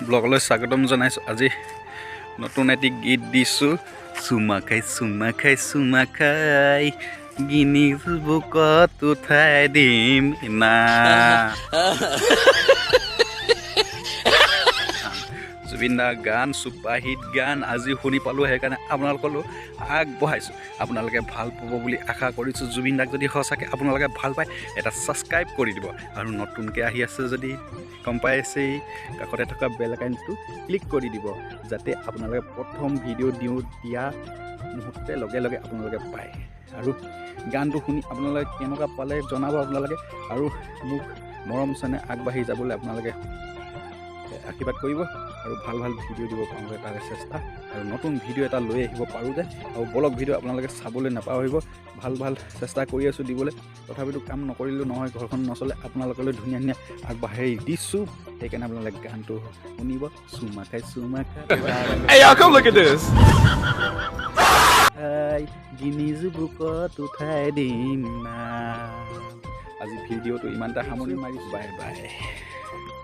ব্লগলৈ স্বাগতম জনাইছোঁ। আজি নতুন এটি গীত দিছোঁ। চুমা খাই, চুমা খাই, চুমা খাই গিনিজ বুকত উঠাই দিম না। জুবিন দাৰ গান, ছুপাৰহিট গান আজি শুনি পালোঁ, সেইকাৰণে আপোনালোকলৈ আগবঢ়াইছোঁ। আপোনালোকে ভাল পাব বুলি আশা কৰিছোঁ। জুবিন দাক যদি সঁচাকৈ আপোনালোকে ভাল পায়, এটা ছাবস্ক্ৰাইব কৰি দিব আৰু নতুনকৈ আহি আছে যদি গম পাইছেই, কাষতে থকা বেল আইকনটো ক্লিক কৰি দিব, যাতে আপোনালোকে প্ৰথম ভিডিঅ' দিওঁ দিয়া মুহূৰ্ততে লগে লগে আপোনালোকে পায়। আৰু গানটো শুনি আপোনালোকে কেনেকুৱা পালে জনাব আপোনালোকে আৰু মোক মৰম চেনেহ আগবাঢ়ি যাবলৈ আপোনালোকে আশীৰ্বাদ কৰিব আৰু ভাল ভাল ভিডিঅ' দিব পাৰোঁ তাৰে চেষ্টা আৰু নতুন ভিডিঅ' এটা লৈ আহিব পাৰোঁ যে। আৰু ব্লগ ভিডিঅ' আপোনালোকে চাবলৈ নাপাহৰিব। ভাল ভাল চেষ্টা কৰি আছোঁ দিবলৈ, তথাপিতো কাম নকৰিলেও নহয়, ঘৰখন নচলে। আপোনালোকলৈ ধুনীয়া ধুনীয়া আগবাঢ়ি দিছোঁ, সেইকাৰণে আপোনালোকে গানটো শুনিব। চুমা খাই, চুমা খাই Hey, y'all, come look at this. খাই গিনিজ বুকত উঠাই দিম না। আজি ভিডিঅ'টো ইমানটা সামৰণি মাৰিছোঁ। Bye bye.